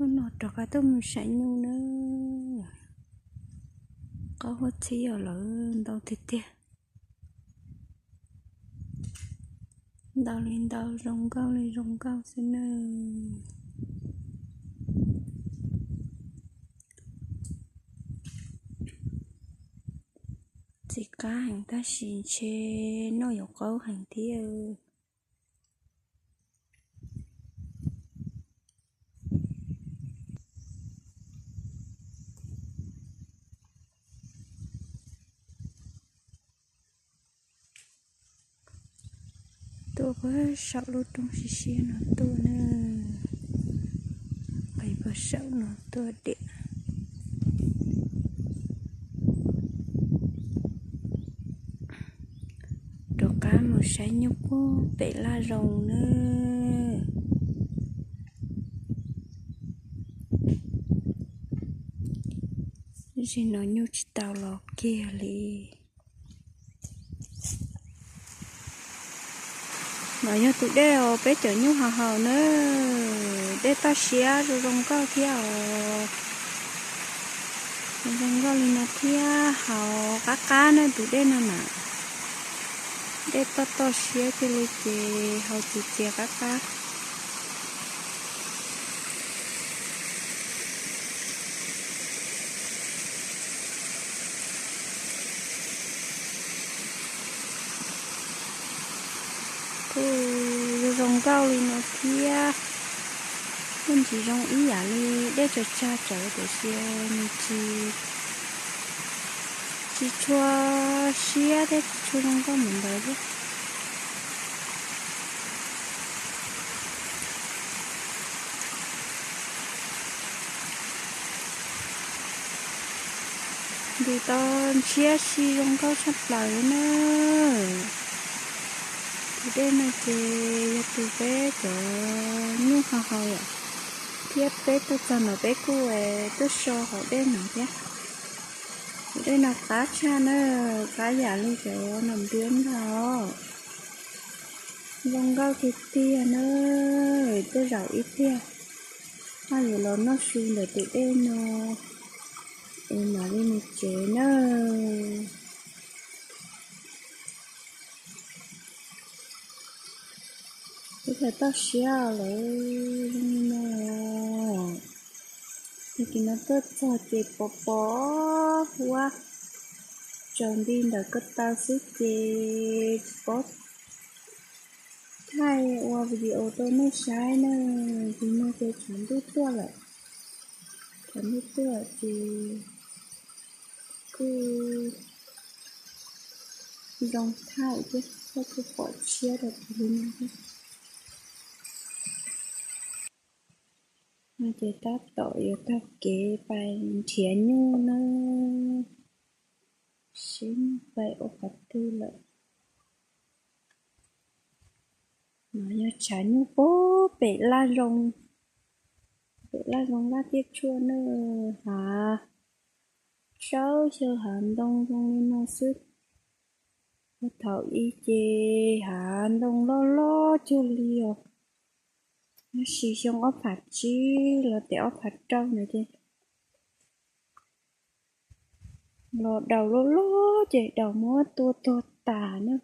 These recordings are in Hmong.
Hnub no rov qab tuaj mus saib nyuj na. Qaub huab txhib os, lawv ntau tiag tiag. Ntau li ntau, zoo nkauj li zoo nkauj xwb na. Txiv qab heev tab sis ntshe noj yuav qaub heev thiab. Tuaj puag saum lub roob siab siab no tuaj na, qis puag saum no tuaj diam. Rov qab mus saib nyuj puag pem laj zoo na. Zaum no nyuj tsis tau los kiag li. No yog tus dej uas peb cov nyuj haus haus na, dej toj siab zoo zoo nkauj thiab os. Zoo nkauj li no thiab, haus qab qab na tus dej no na. Dej toj toj siab cia li ces haus txias txias qab qab. Kuj zoo zoo nkauj li no thiab. Kuj ntsis zoo ib yam li dej tsag tsag tsawv tiam sis nws tsis, tsis tshua siab thiab tsis tshua zoo nkauj mus ntawd thiab. Ntim tau ntshiab si zoo nkauj tshaj plaws li na. Tus dej no ces yog tus peb cov nyuj haus haus yom, thiab peb tuaj txog no peb kuj tuaj so hauv dej no thiab. Tus dej no qab tshaj na, qab yam li cov nom npiab ntag. Zoo nkauj tiag tiag na, tuaj zaum ib pliag, ho yuav los noj su ntawm tus dej no es mam li mus tsev na. Teb chaws toj siab lawm zoo li no. Tag kis no tuaj txog ces pos pos huab tsaus nti ntawm ko taw xwb ces tsis paub thaij ua video rau nej saib na. Tus no ces tshav ntuj tuaj lawm, tshav ntuj tuaj ces kuj zoo thaij thiab, kuj pom tshiab rau kuv li no thiab. No ces tab tom yuav taug kev pais nrhiav nyuj na, seb nyuj pais ua qhov twg lawm. No yog tshav nyuj puag pem laj zoo, pem laj zoo laj tiaj tshuaj na, hav, saub xyaw hav ntoo zoo li no xwb. Thaum ub ces hav ntoo loj loj cuag li os, tab sis xyoo ob phav tsib los tias ob phav rau no ces los daus loj loj ces daus muab tua tuag tas na,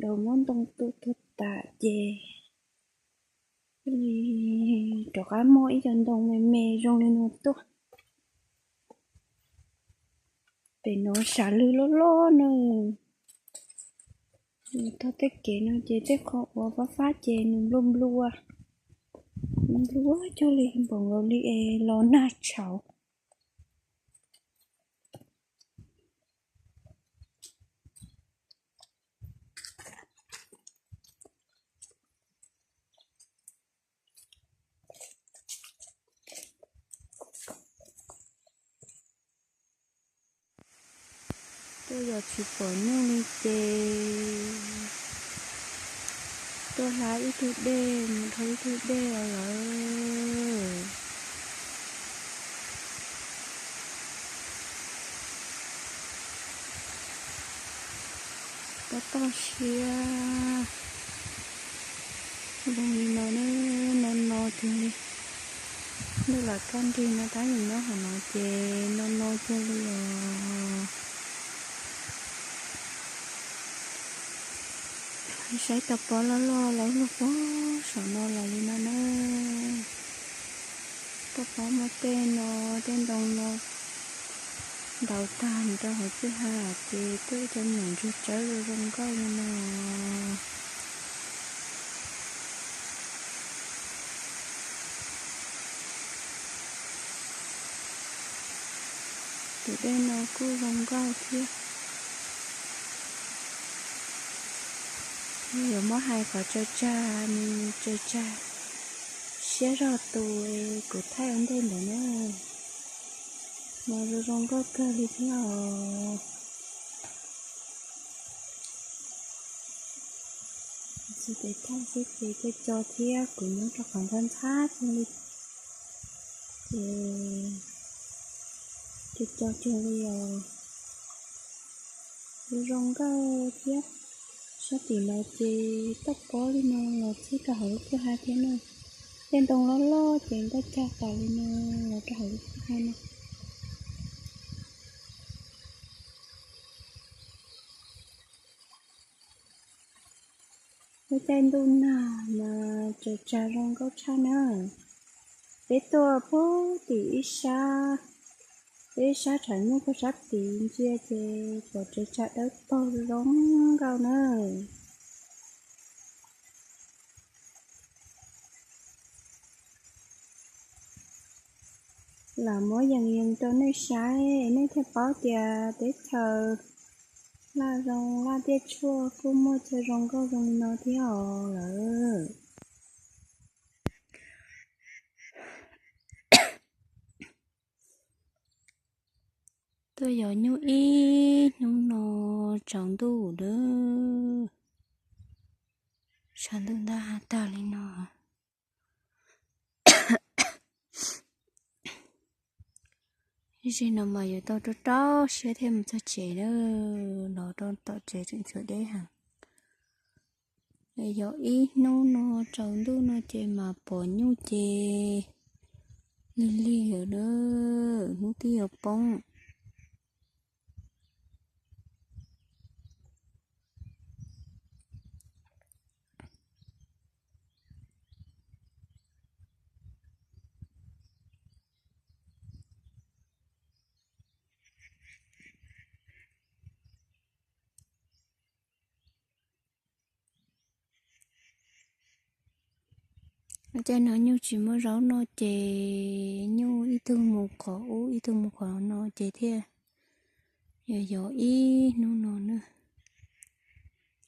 daus muab ntoo tua tuag tas ces thiaj li rov qab muaj ib co ntoo me me zoo li no tuaj. Pem no sav lwg loj loj na. Tog tej kev no ces tej qhov uas fab fab ces nws nplua nplua, nplua cuag li npaum nkaus li es los nag tshauv. Tuaj yog tsis pom nyuj li ces tuaj hla ib tug dej mus dhau ib tug dej los lawm. Tab toj siab zoo li no, no no cuag li Ntuj los kaj nrig no, tab sis nyob hauv no ces no no cuag li os. Saib tau pob loj loj los luag pob saum no los li no na. Tau pob muaj tej no, tej ntoo no ntaus tag mus rau hauv kwj ha ces tuaj ib co me nyuam ntsuag tsawb zoo zoo nkauj li no. Tus dej no kuj zoo nkauj thiab. Yuav muab hais qhov tsaws tsag nws tsaws tsag siab zog tus kuv thaij ua ntej ntawd na. Mas zoo zoo nkauj kawg li thiab os. Tsis pes tag xwb ces co co thiab kuv nyob rau qhov ntxhab ntxhab cuag li. Ces co co cuag li os. Zoo zoo nkauj thiab. Sab tim no ces toj pob li no los txhub rau hauv lub kwj ha thiab na. Tej ntoo loj loj ces ntaj cag tas li no los rau hauv lub kwj ha no. Lub caij ntuj nag mas tsaws tsag zoo nkauj tshaj na. Peb tuaj pug tim ib sab, peb ib sab tshav nyuj pug sab tid ntsia ces pom tsaws tsag dawb paug zoo nkauj na. Lam muab yees yees rau nej saib nej thiaj paub tias teb chaws laj zoo laj tiaj tshuaj kuj muaj chaw zoo nkauj zoo no thiab os lawm. Tuaj yos nyuj ib hnub no tsaus ntuj lawm. Tsaus ntuj ntab ha tag li no. Ib zig no mas yuav tau rau rau siab thiaj mus txog tsev na. Los rau tom tsev tseem tshuav deb heev. Yog ib hnub no tsaus ntuj no ces mas pom nyuj ces lig lig lawm na, hnub twb yuav poob. Caij no nyuj tsis muaj zaub noj ces nyuj ib tug mus qhov ub ib tug mus qhov no ces thiaj yog yos ib hnub no na.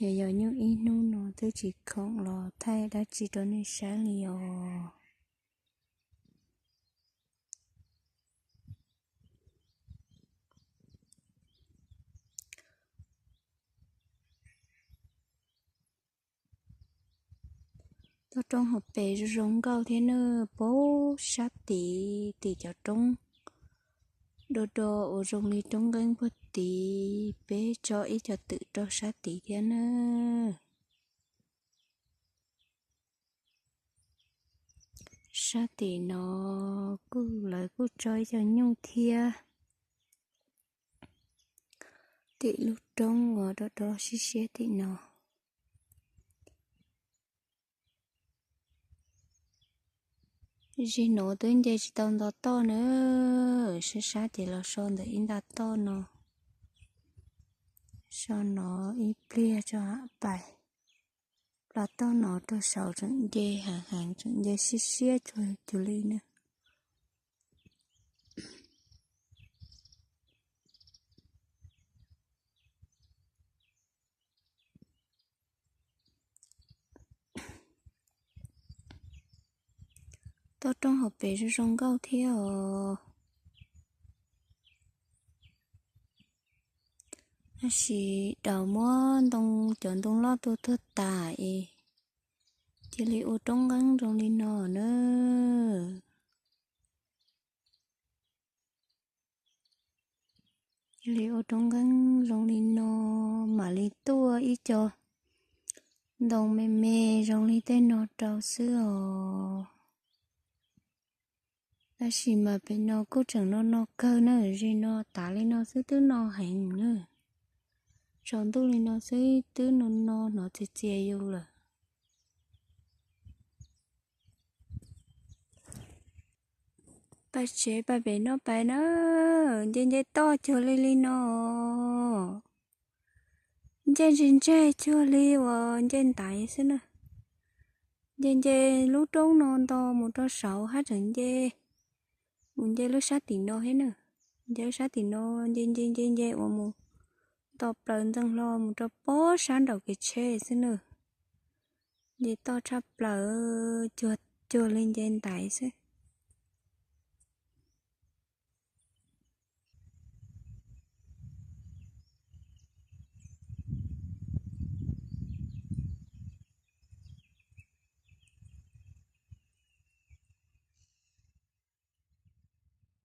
Yog yos nyuj ib hnub no twb tsis khoom los thaij dab tsi rau nej saib li os. Toj roob hauv pes zoo zoo nkauj thiab na, pem sab tid tim cov roob do do uas zoo li roob nqeeb puag tid, peb tso ib co twm rau sab tid thiab na. Sab tim no kuj lawv kuj tso ib co nyuj thiab. Tim lub roob uas do do siab siab tim no. Zig no twb nce tsis tau nto toj na, sab sab ces los so ntawm ib nta toj no. So no ib pliag tso pais, pla toj no rau saud tseem nce heev heev, tseem nce siab siab cuag cuag li na. Toj roob hauv pes zoo zoo nkauj thiab os. Tab sis daus muab ntoo, cov ntoo loj tua tuag tas es cia li ua roob nqeeb zoo li no na. Cia li ua roob nqeeb zoo li no, mam li tuaj ib co ntoo me me zoo li tej no rau xwb os. Tab sis mas pem no kuj tseem no no kawg na, zim no tav li no xwb twb no heev na. Tsaus ntuj li no xwb twb no no hnov txias txias yus lawm. Pais tsev pais pem no pais na, nce nce toj cuag li li no. Nce ntseg ntseg cuag li uas nce ntaiv xwb na. Nce nce lub roob no nto mus rau saud hab tseem nce mus nce lub sab tim no thiab na. Nce lub sab tim no, nce nce nce nce uas mus nto plaws ntxees hlo mus rau pob sab nraum kev tsheb xwb na. Nce toj tshaj plaws, cuag cuag li nce ntaiv xwb.